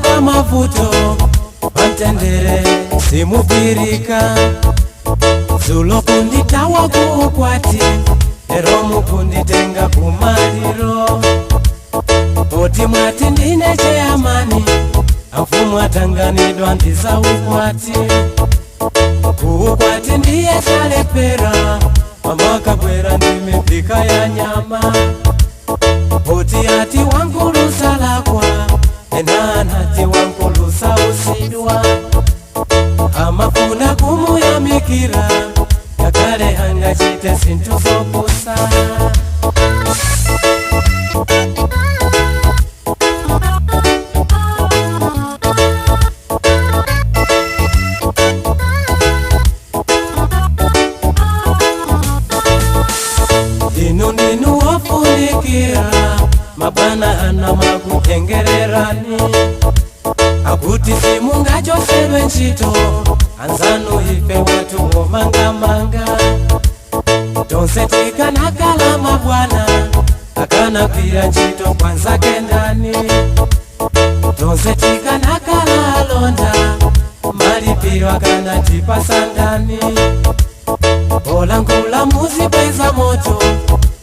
Pamavuto pamtendere simupirika. Dzulo kunditawa kuukwati, lero mukunditenga kumaliro. Poti mwati ndine chairman, amfumu atanganidwa ndizaukwati. Kuukwati ndiye salepera, pamakabwera ndi mipika ya nyama. Poti ati wankulusalakwa, ena anati wankulusausidwa. Amafuna kumuyamikira, yakale angachite zinthu zopusa. Inu ndinu wofunikira, mabwana ana makuhengererani. Akuti simungachosedwe ntchito, anzanu ife watu womangamanga. Tonse tikanakala mabwana, akanagwira ntchito kwanzake ndani? Tonse tikanakala alonda, malipiro akanatipasa ndani? Olangula muzibweza moto,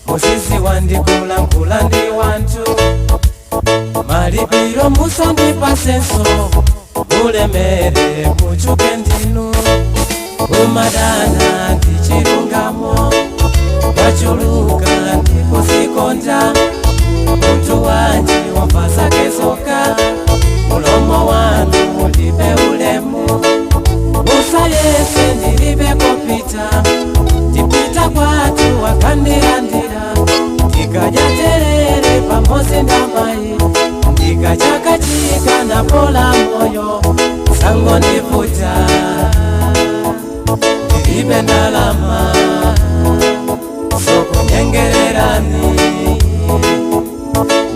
muziziwa ndikulangula ndi wanthu. Malipiro musandipasenso, mulemere muchuke ndinu. Umadana ndi chilungamo, wachuluka ndikuzikonda. Munthu wanji wamva zake zoka, mulomo wanu ulibe ulemu. Usayese ndilibe kopita, tipita kwatu wakandilandira. Ndikadya terere pamodzi ndamayi, ndikachakachika napola moyo. Sango ndivuta, ndilibe ndalama sokunyengererani.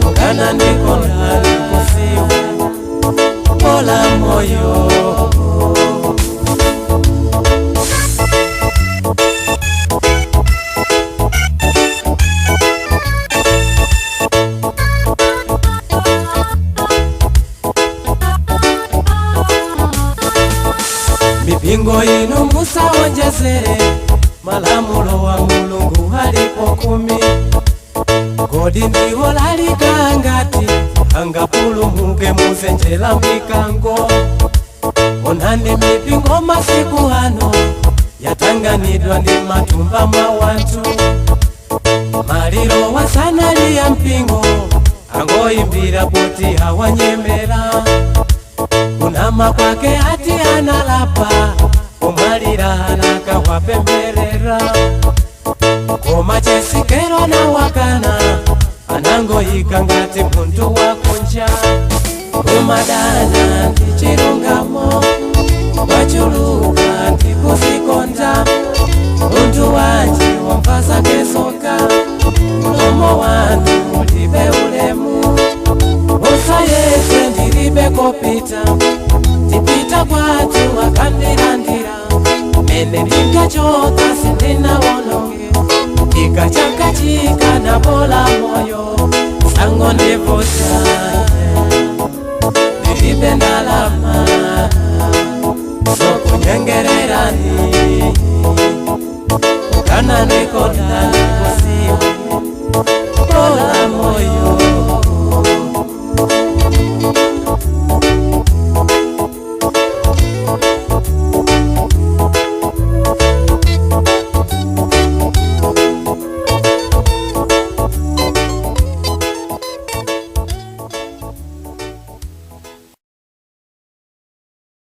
Mukana ndikonda ndikusiwe, pola moyo. Mipingo inu musawonjezere, malamulo wa Mulungu alipo 10. Kodi ndiwo lalika ngati angapulumuke muzenjera mikango? Onani mipingo masiku ano yatanganidwa ndi matumba mwa wanthu. Maliro wasanali ya mpingo, angoyimbira kuti awanyemera. Kunama kwake ati analapa, kumwalira anakawapemberera. Koma chesikero nawakana, anangoyika ngati munthu wakunja. Kumadana ndi chilungamo, wachuluka ndikuzikonda. Munthu wanji wamva zake zoka, mulomo wanu ulibe ulemu. Usayese ndilibe kopita, tipita kwatu wakandilandira. Mene ndinkachoka sindinawononge, ndikachakachika napola moyo. Sango ndivuta, ndilibe ndalama.